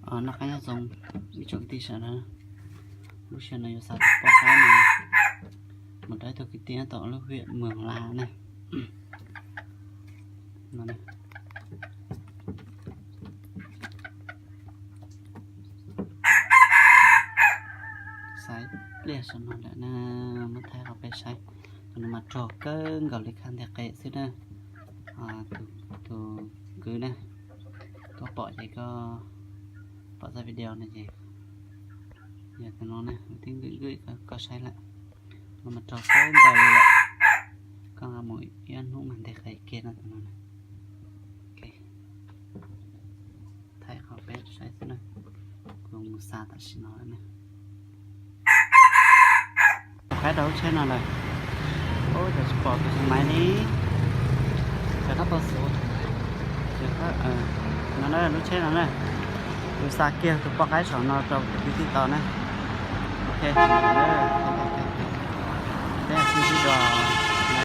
Noj qab nyob zoo ib tsoom kwv tij sawv daws, lub sij hawm no yuav xa tus poj qaib no mus rau ib tug kwv tij nyob tom lub huyện Mường La ne. Xa ib pliag saum no lawm na, muab thaij rau peb saib. Tus no mas rog kawg nkaus li khab nteg qe xwb na. Tus kwv na, koj pom ces koj pom txoj video no ces yog tus no na, twb nkwj nkwj koj saib lawm. Tus no mas rog kawg nkaus li lawm. Koj nqa mus ib hnub mas nteg qe kiag no tus no na. Thaij qhov peb saib xwb na, kuv mus xa tam sim no lawm na. Qaib rau lub tsheb no lawm. Ub, cas tsis pom tus xeem maiv li. Cas nab tau xov. No na lub tsheb no na, kuv xa kiag tus poj qaib saum no rau kwv tij tau na. Ok.